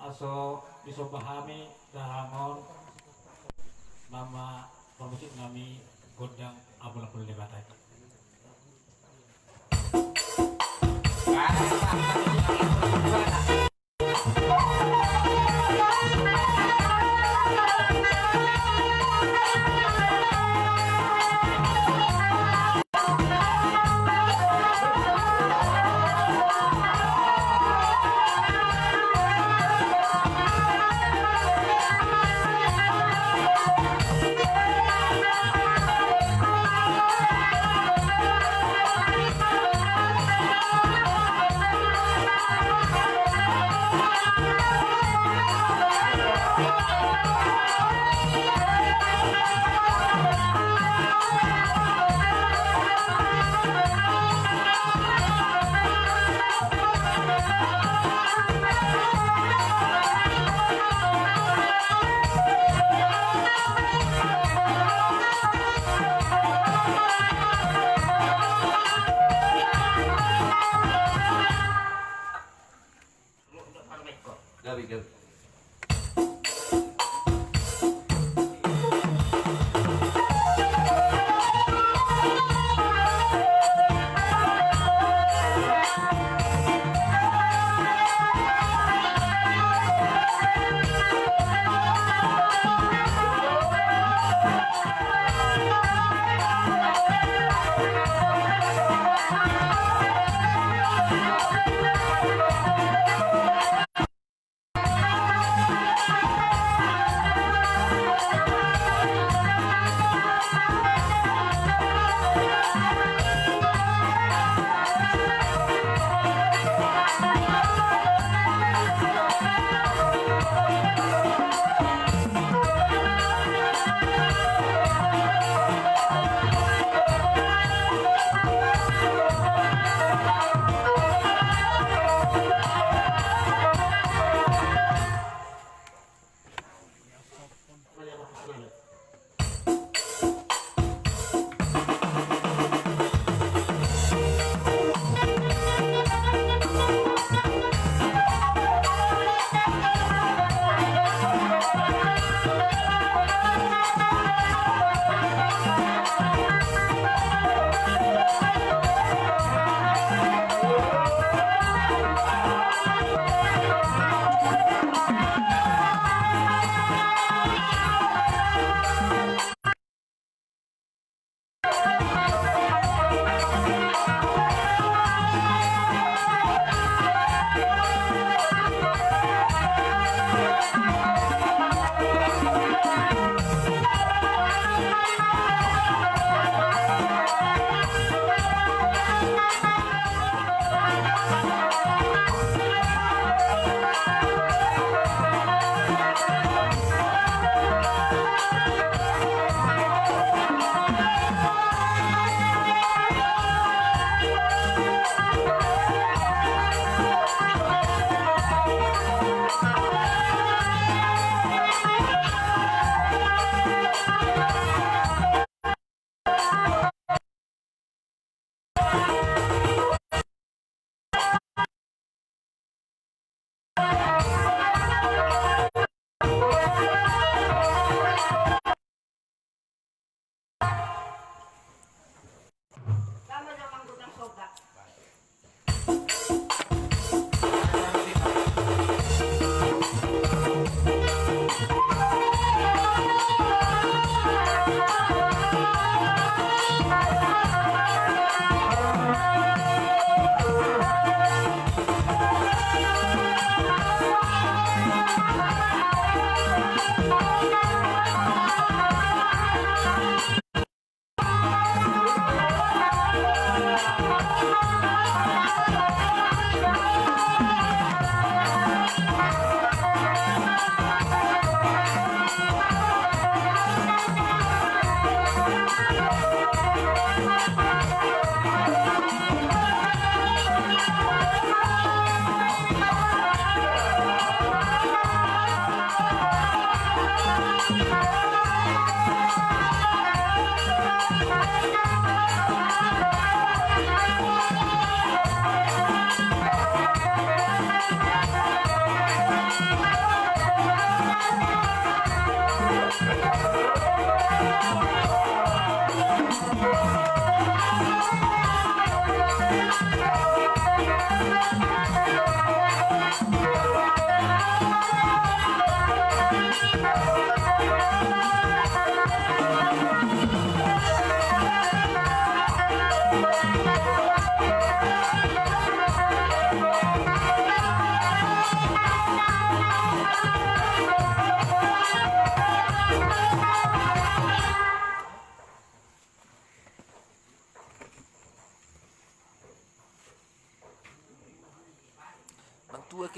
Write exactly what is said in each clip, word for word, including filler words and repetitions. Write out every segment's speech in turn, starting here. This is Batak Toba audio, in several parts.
So disomba hami dahamon nama parmusik nami gondang Ambul-ambul Debata.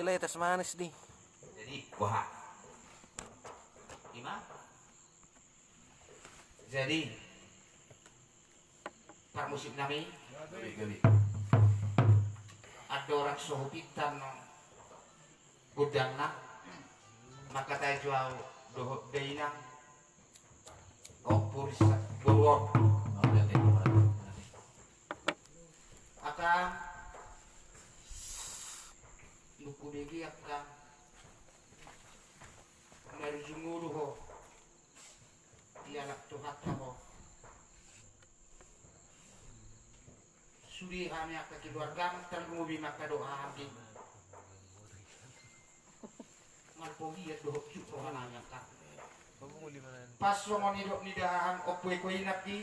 Letes manis di. Jadi, wah. Ima. Jadi, parmusik nami. Gabe, gabe. Andorang so hupintan gondangna, mangkatai jo au dohot dainang. Ompur sa boru on. Angka, nunga hubege angka, marujung ulu ho. Dialap Tuhanta ho. Sude hami angka keluargam, tarlumobi ma angka dohot hami. Marpogian dohot jut roha nami angka. Pas songon nidok ni dahahang ompu i, angka inang i.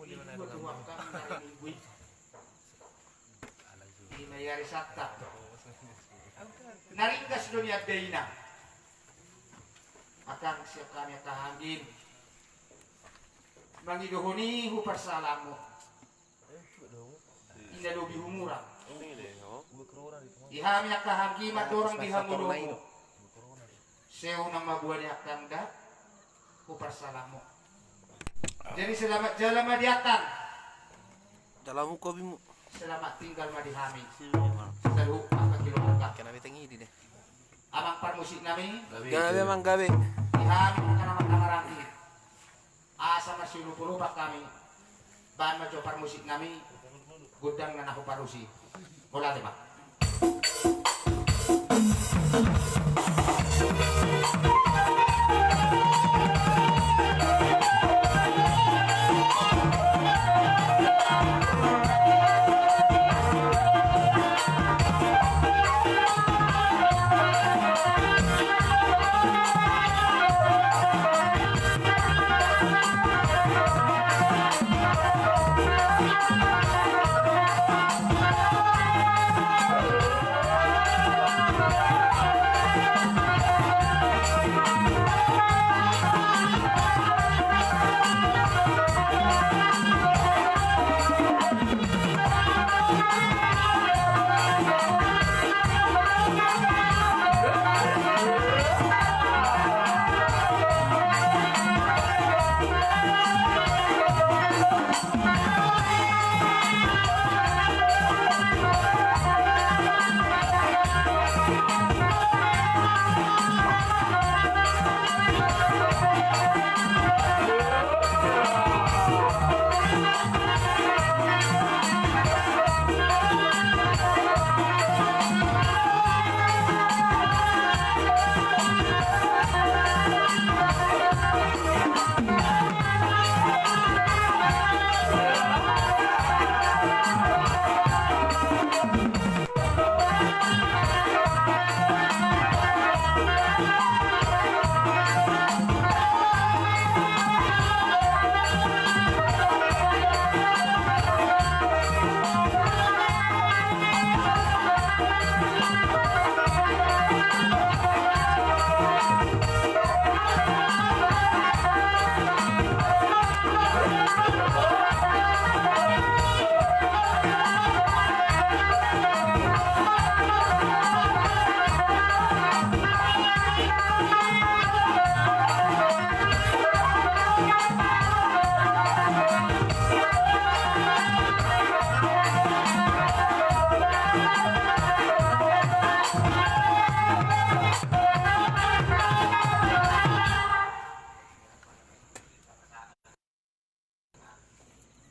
Di dua tu angka na riminggu i. Ima i ari Sabtu. Na ringgas do nian da inang. Angka sian hami angka hami. Mangidohon i huparsalamon. Inda lobi humurang. Di hami angka hami mandorong di hamu domu. Seunang ma buha ni angka da huparsalamon. Jadi selamat jalan ma di angka. Dalam muka bimu. Selamat tinggal ma di hami. Saluhut angka keluarga. Kena beteng ini deh. Amang parmusik nami. Gabe, amang, gabe. Di hami angka na marhaha maranggi. Asa marsiulupulupan hami. Baen ma jo parmusik nami gondang na huparusi. Mauliate ma.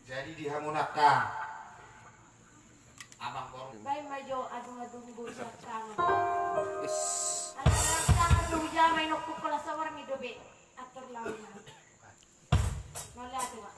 Jadi di hamu angka amang boru. Baen ma jo adung-adung boru sian tangan. Is. Adung-adung tangan tu hujama, inongku, holan saborngin dope. Atur launa. Mauliate ma.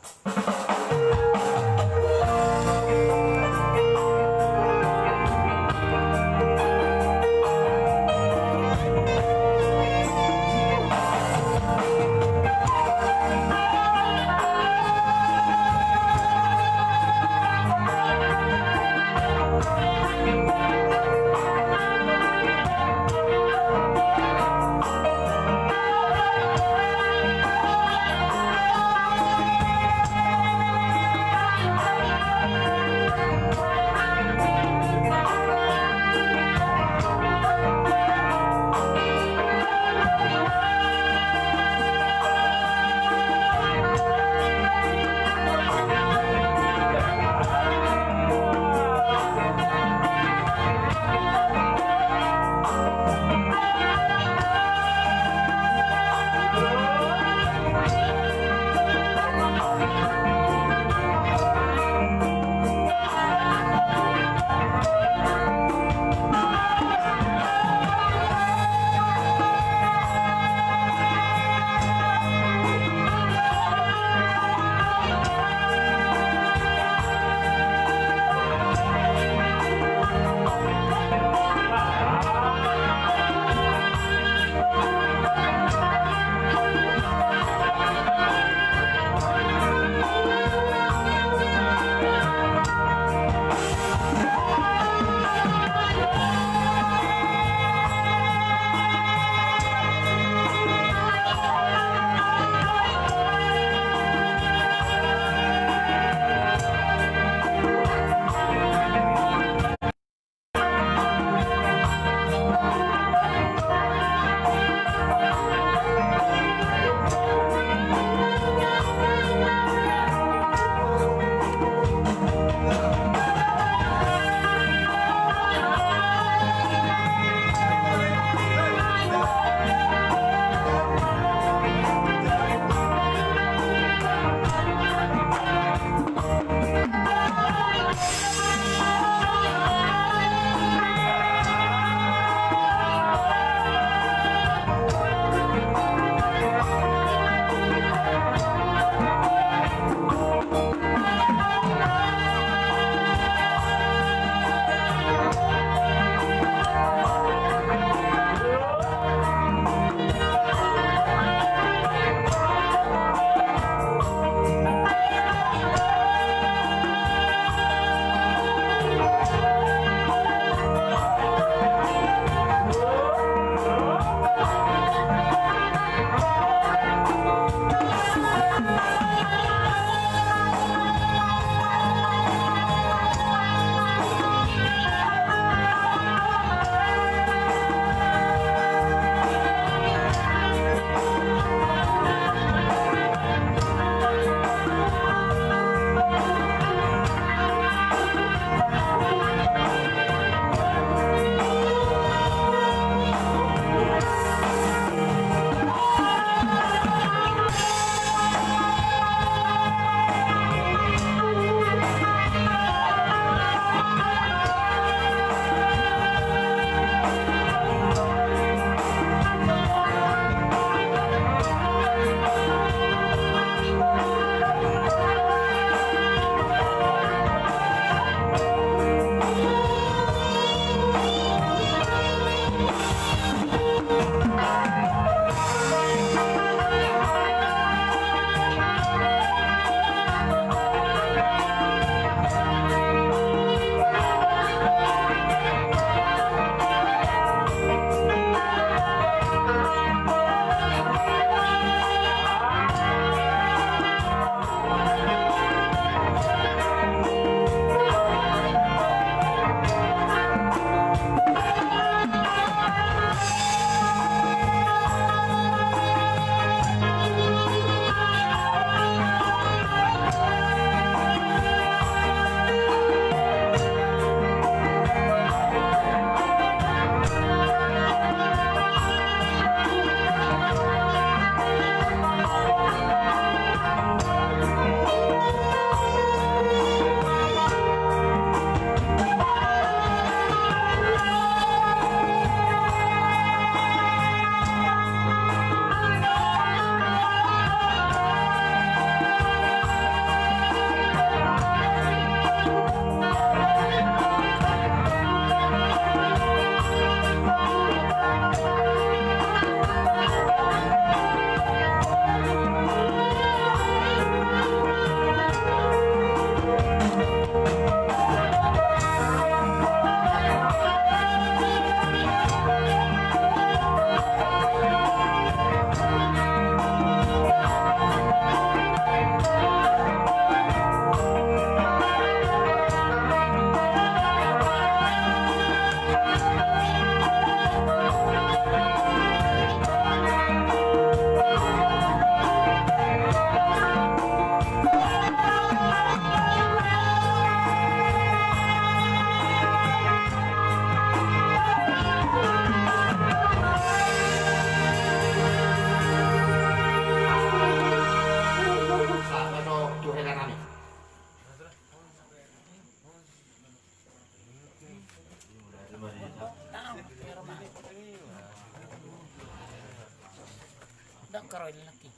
Dakar ini lagi.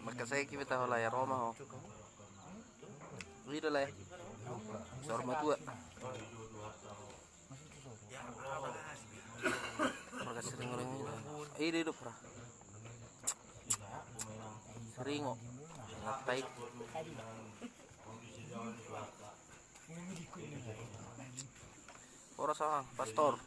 Maka saya kita lah ya Roma ho. Ini lah ya. Sor matua. Marga Siringoringo. Ih, di hidup, Ra. Siringo. Ngatai. Ora sawang, Pastor.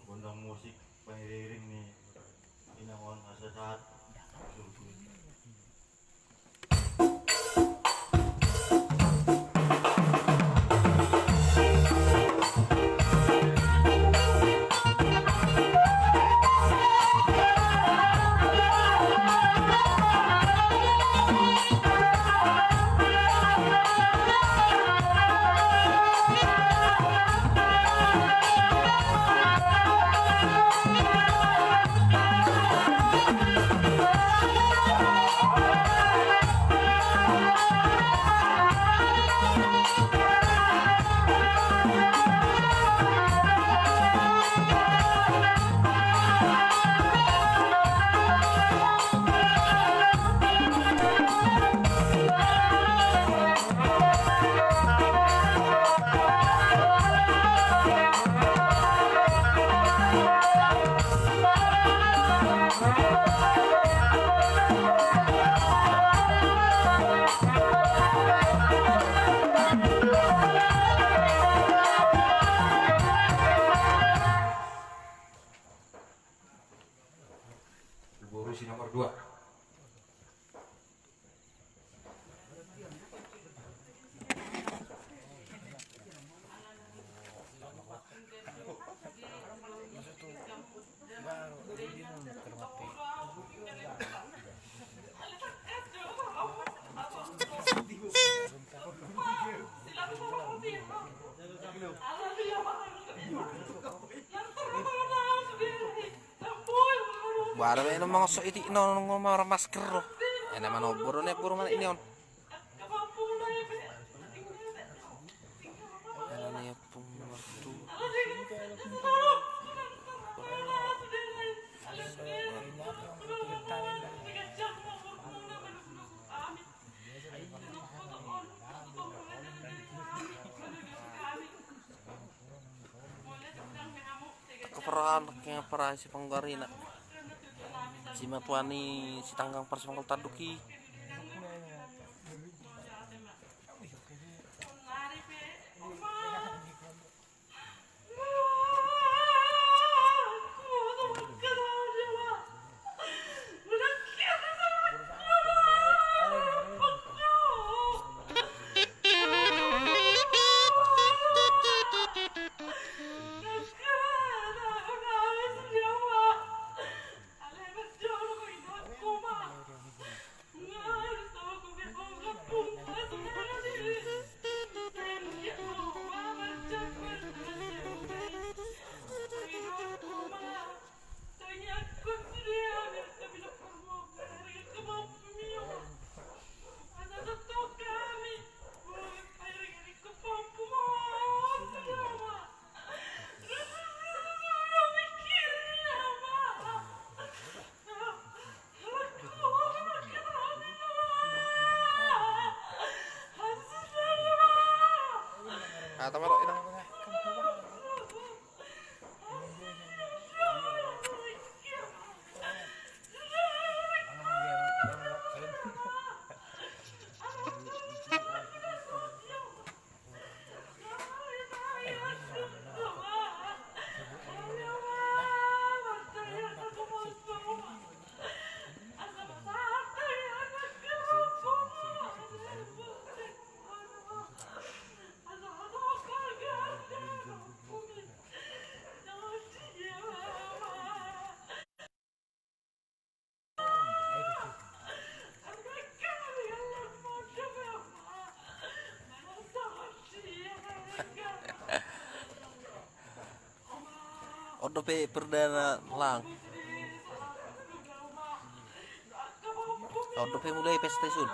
Gondang musik, pengiring ni inangon asa sahat. Boru si nomor dua. Bara me no mangosok itik no, nunga marmasker do. Ena manombor do, nembor ma itik ni on. Ena ni ompung martu. Keperaan, keperaan si panggarina. Si matua ni si tanggang par si pangkal tanduk i. Dope perdana lang. Dope mulai pesta i sun.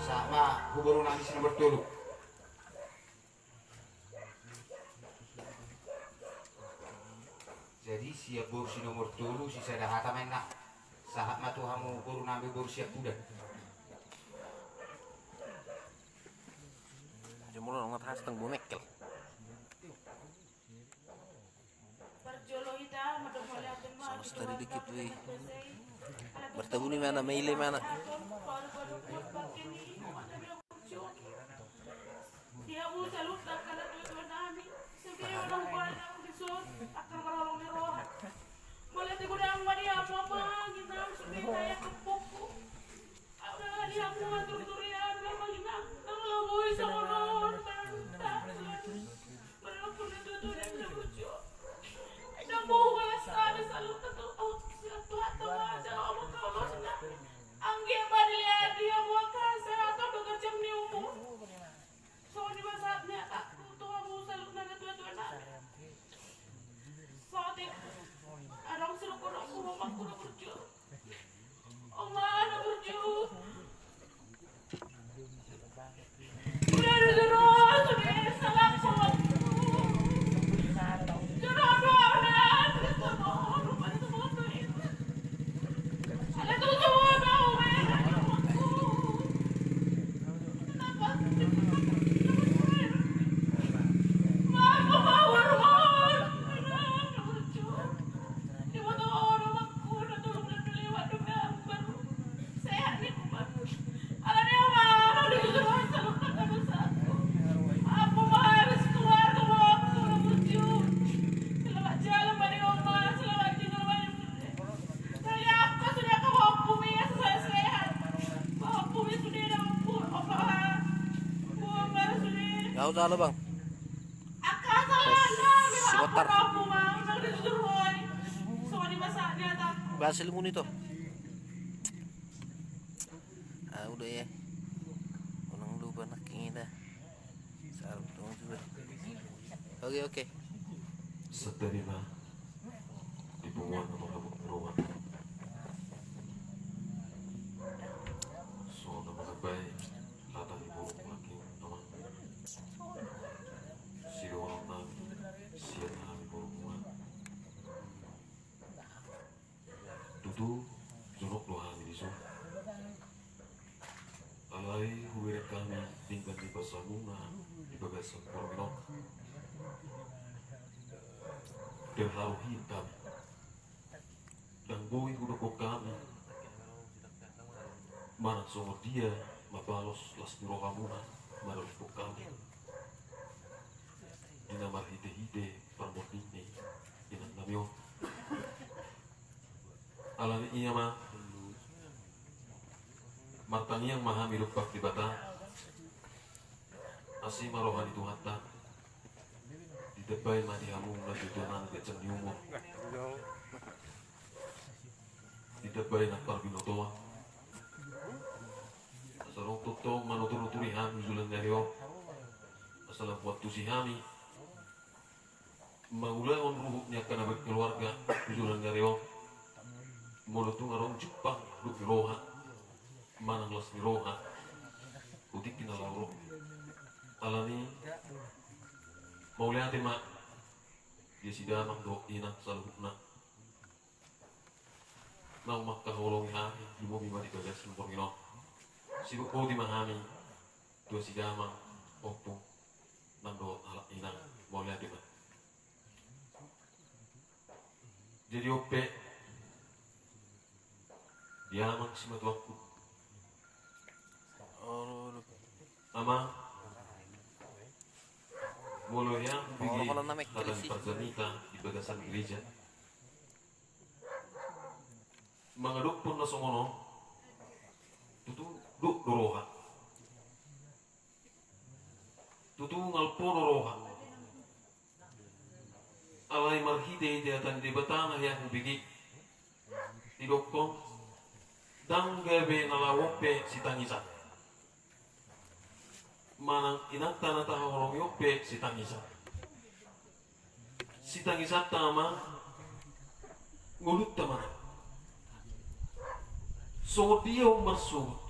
Sahat ma tu boru nami si nomor tolu. Jadi sian boru si nomor tolu sisada hata ma inna. Sahat ma tu hamu boru nami boru Siapudan. Jemur orang ngat hasteng bonekel. Sama setari dikit, wih. Bertabuni mana, maile mana. Di hamu saluhut angka natuatua nami, sude ma na huboan hamu dison, angka marholong ni roha. Mauliate godang ma di hamu amang inang, sude ma na gembokku. Au na di hamu antong turian, amang inang, na molo boi songon on, manang ta, manang pun natuatua nami na burju. Ndang boi hubalas hami saluhut tu, au, sian Tuhanta ma jalo amang, haholongan. Anggiat ma dilean di hamu angka hasehatan dohot ganjang ni umur. Songon i ma sahat ni hatangku tu hamu saluhutna natuatua nami. Sahat i, adong sidohononku, amangku na burju. Oma na burju. Udah, udah, udah, sudah, salah, salah. Sudah, udah, udah, sudah, sudah, sudah. Au jalo bang. Bos, si Botar. Basil muni to. Ah, udah ya. Unang lupa nak ini dah. Salam tunggu juga. Oke, oke. Seterima di punguan rumah. Jonok do hami dison. Alai hubereng hami denggan ni pasamuna di bagasan borngin on. Terharu hian hami. Ndang boi hudokkon hami manang songon dia mambalos las ni rohamuna manolihon hami di na marhitehite parmonding ni inang nami on. Alani i ma, martangiang ma hami dompak Debata, asi ma roha ni Tuhanta, ditambai ma di hamu na tuatua nang ganjang ni umur, ditambai nang parbinotoan, asa ro tongtong manuturuturi hami joloan ni ari on, asa lam huantusi hami mangulahon ruhut ni angka na berkeluarga tu joloan ni ari on. Molo tung adong jumpang dok ni roha manang las ni roha, hutingki na laho ro. Alani i, mauliate ma di si damang dohot inang saluhutna naung mangkaholongi hami, lumobi ma di bagasan borngin on. Sibotoboto ma hami tu si damang, ompung nang dohot halak inang, mauliate ma. Jadi on pe di amang simatuangku, amang, molo hea hubege hata ni parjamita di bagasan gereja, mangadophon na songon on, tutu dok do roha. Tutu ngalpo do roha. Alai marhitehite hata ni Debata na hea hubege, didokkon, ndang gabe na laho on pe sitangisan, manang inanta na tahaholongi on pe sitangisan. Sitangisanta ma ngolunta ma. Songon dia ummarsuhut,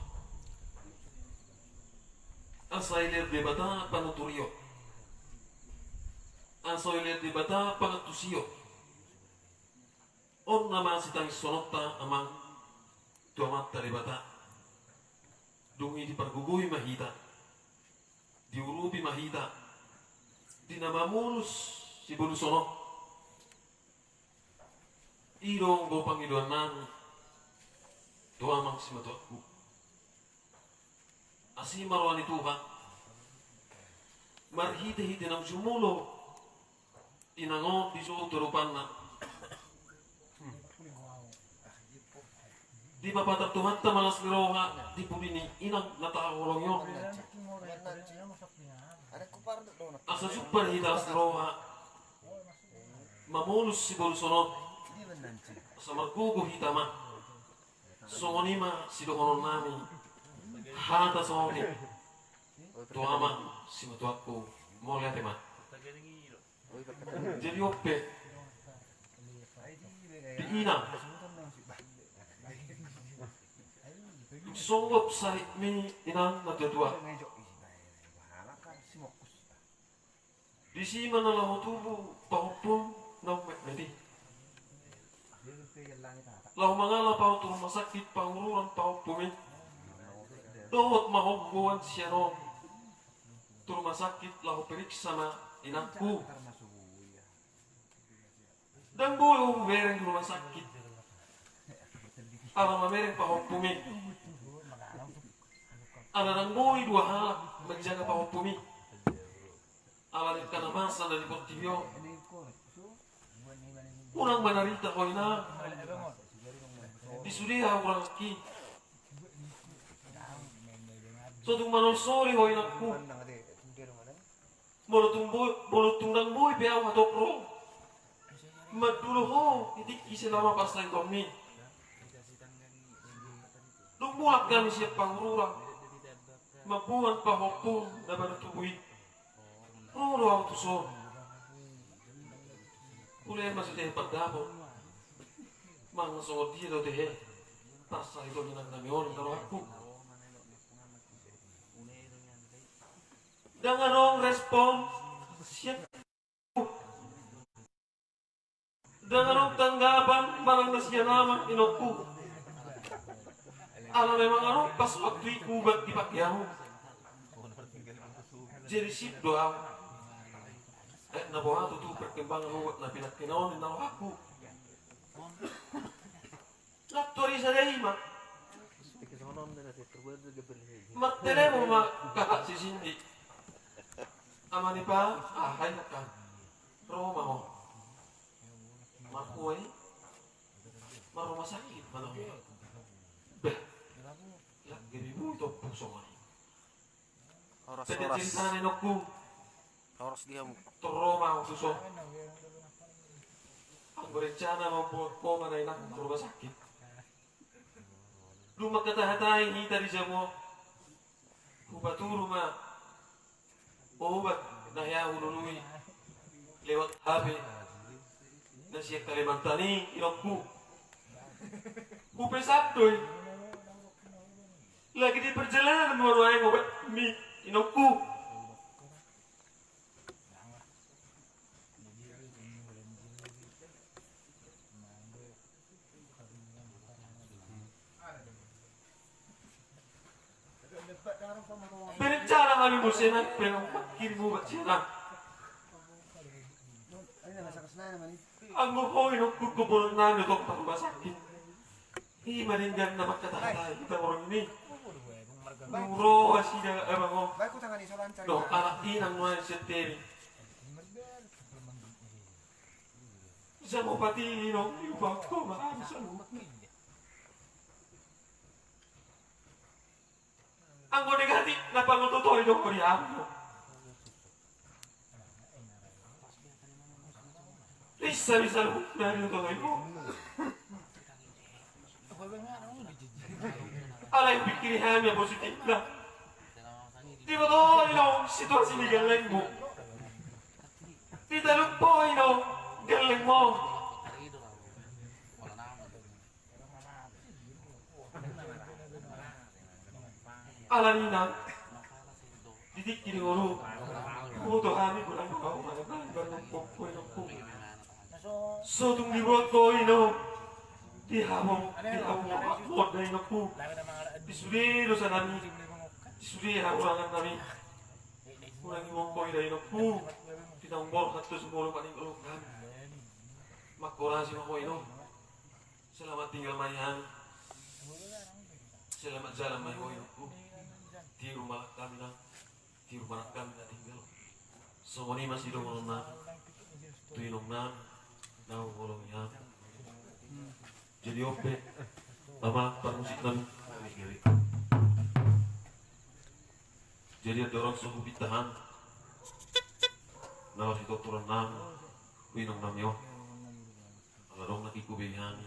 asa ilir Debata panuturion, asa ilir Debata pangantusion. On nama sitangishononta, amang, tu Amanta Debata. Dung i dipargogoi ma hita, diurupi ma hita di na mamolus siboluson on. I do anggo pangidoannami tu amang simatuangku. Asi ma roha ni Tuhan, marhitehite naung jumolo inang on di jou tu adopanna, dipapatar Tuhanta ma las ni roha di pudi ni inang na tahaholongi on. Asa jumpang hita las ni roha mamolus siboluson on, asa margogo hita ma. Songon i ma sidohononnami hata songon i tu amang simatuangku, mauliate ma. Jadi on pe di inang, songgop sahitmi inang na tuatua. Disi ma na laho tubu pahompum naung metmet i. Laho mangala ho tu rumah sakit pangururan pahompum i. Dohot ma ho boan sian on tu rumah sakit laho periksa ma inangku. Ndang boi ho hubereng di rumah sakit. Ala mamereng pahompum i. Ala ndang boi dua halak manjaga pahompum i. Ala dengke na masa na di portibi on. Unang manarita ho inang. Di sude hahurangki. So tung manolsoli ho inangku. Molo tung boi, molo tung ndang boi pe au hatop ro mandulo ho di tingki selama parsahitonmi. Dung mulak hami sian pangururan mamboan pahompum na baru tubu i, ro do au tuson. Ule ma so tehe pandapot. Manang songon dia do tehe parsahiton ni inang nami on di rohangku. Ndang adong respon sian, ndang adong tanggapan manang na sian amang inongku. Ala memang adong pas waktu i ubat dipake ahu. Jadi sip do ahu. Eh, na boha tutu perkembangan ubat na pinangke na on ninna rohangku. Nantuari sada i ma. Martelepon ma kakak si Sindi. Ama ni pa, aha i nangkin. Ro ma ho. Marhua i. Marrumah sakit ma ho. Bah. Lak gede bui topu songon i. Horas, horas. Horas di hamu. Torro ma ho tuson. Anggo rencana ma buat koma na inang rumah sakit. Dung mangkatahatai hita di jabu on. Hupaturu ma obat na hea hulului lewat H P na sian Kalimantan i inongku. Hupesan do i. Lagi di perjalanan ma nuaeng obatmi inongku. Berencana hami muse nang pe mangkirim obat sian. Anggo ho inongku, kuburan nami tong rumah sakit. I ma denggan na mangkatahatai hita borngin i. Dung ro nasida abang on dohot anak inang nuaeng sian Tebe. Jam opat i inong, diubat koma hami saluhutna. Anggo negatif na pangototo i do ho di hamu. Rinsa bisa lu dari ototo i do ho. Alai hupikiri hami ma positifna. Diboto ho inong situasi ni gellengmu. Ditalup ho inong gellengmu. Ala ni i nang di tingki ni ngolu, huboto hami godang do hamu manang na di barang pongko inongku. So tung dibuat ho inong di hamu, di hamu, hamu da inongku. Di sude dosa nami, di sude hahurangan nami. Unang diboto ho da inongku. Di naung borhat tu sumolo paning olok nami. Mangkorasi ma ho inong. Selamat tinggal ma di hami. Selamat jalan ma di ho inongku. Tiur ma anak hami nang. Tiur ma anak hami na tinggal. Songon i ma sidohonon nami tu inong nami na huoloi hami. Jadi on pe, amang parmusik nami. Jadi andorang so hupinta hami na laos sitortoran nami tu inong nami on. Ala adong na tingki be hami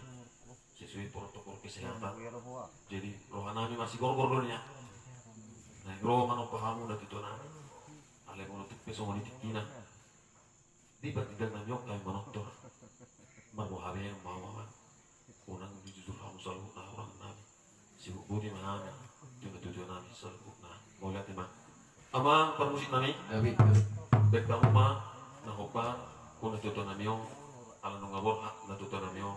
sesuai protokol kesehatan. Jadi roha nami masih gorgor do nian. Naeng ro manompa hamu na tutu nami. Alai molo tung pe songon i tingkina, di partingkian nami on hami manortor. Marboha be ma hamu amang. Unang dijujur hamu saluhutna hahurangan nami. Sibuk boti ma hami tu na tutu nami saluhutna. Mauliate ma. Amang parmusik nami. Baen hamu ma na hombar tu na tutu nami on. Ala nunga borhat na tutu nami on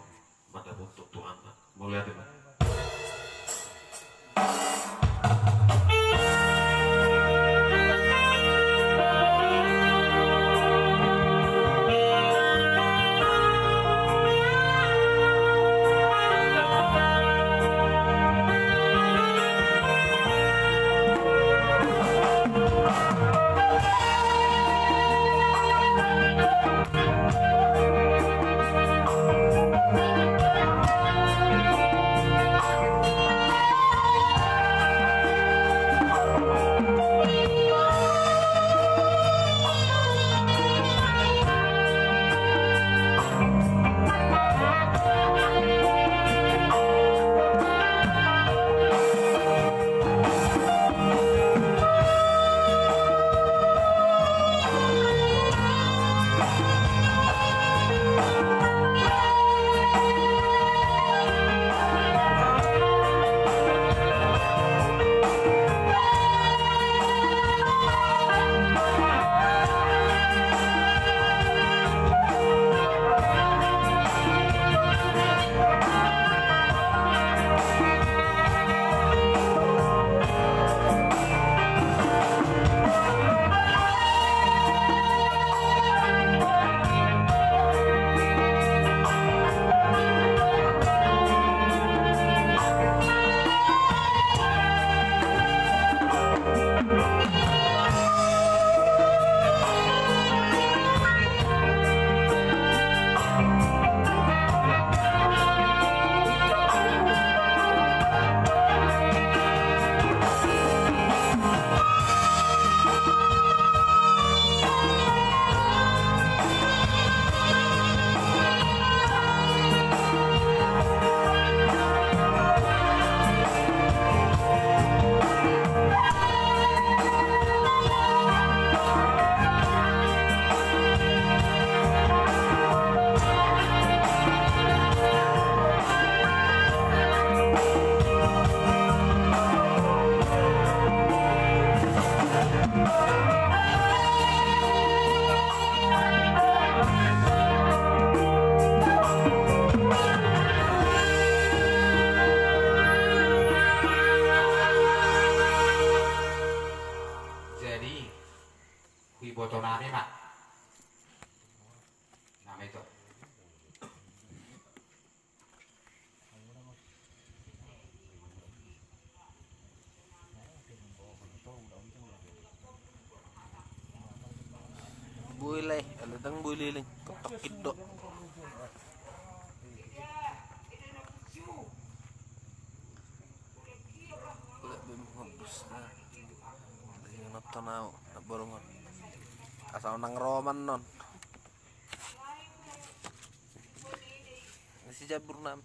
mandapothon Tuhanta. Mauliate ma. Huiboto nami ma. Nami tu. Boi lai, ale ndang boi leleng. Toktok ido. Udah bim hopus na. Lagi nonton au, na borong. Asal nang roman non. Si jabur nam.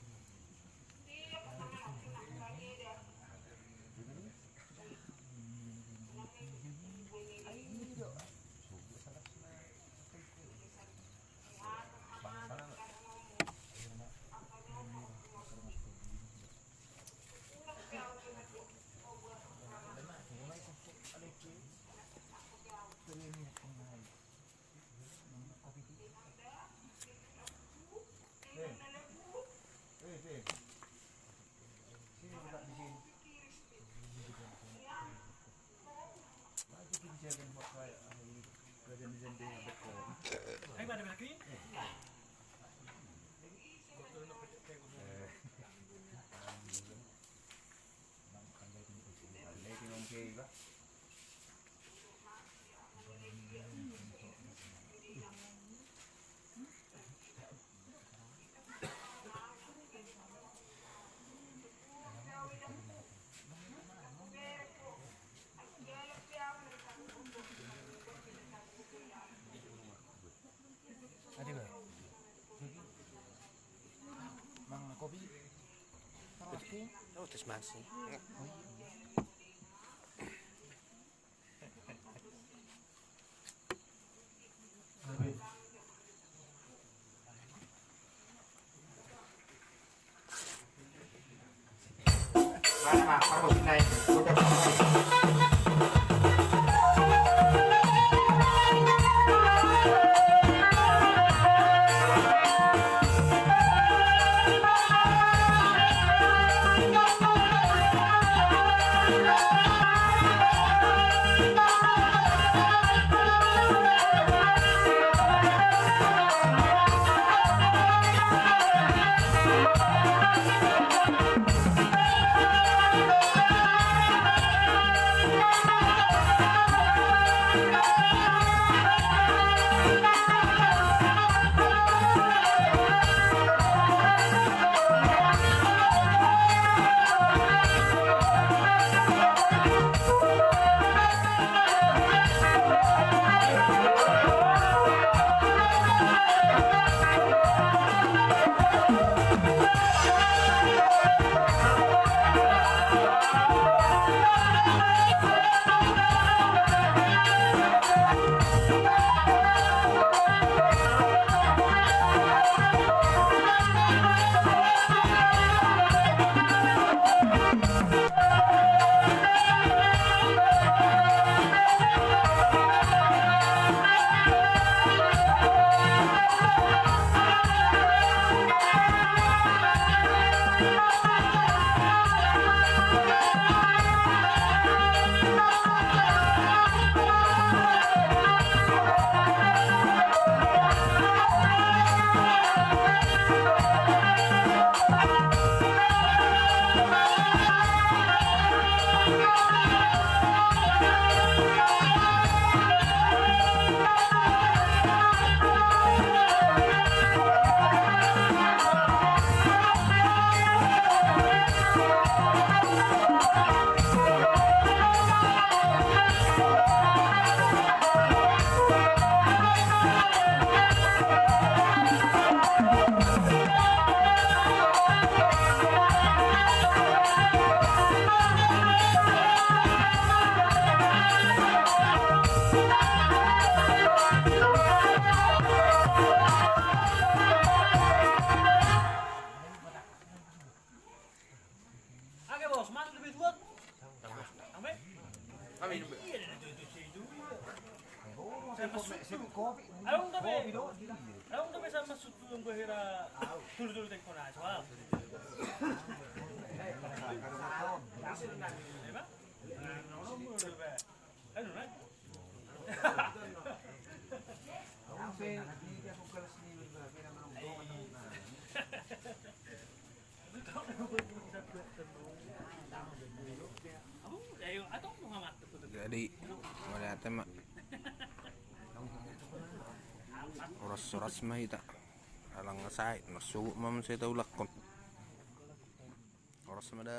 Adi ba. Mang kopi. Oh, terima kasih. Oke, Bos, masuk lebih dua. Sampai? Kami. Iya, dari itu, itu, itu, iya. Saya masuk dulu. Ayo, enggak, Be. Ayo, enggak, Be, saya masuk dulu, enggak, Hera. Dulu, dulu, tempo, nah, soal. Emang? Nah, no, no, no, Be. Ayo, naik. Jadi, mauliate ma. Horas-horas ma hita. Ala nga sahit, marsogot ma muse taulakhon. Horas ma da.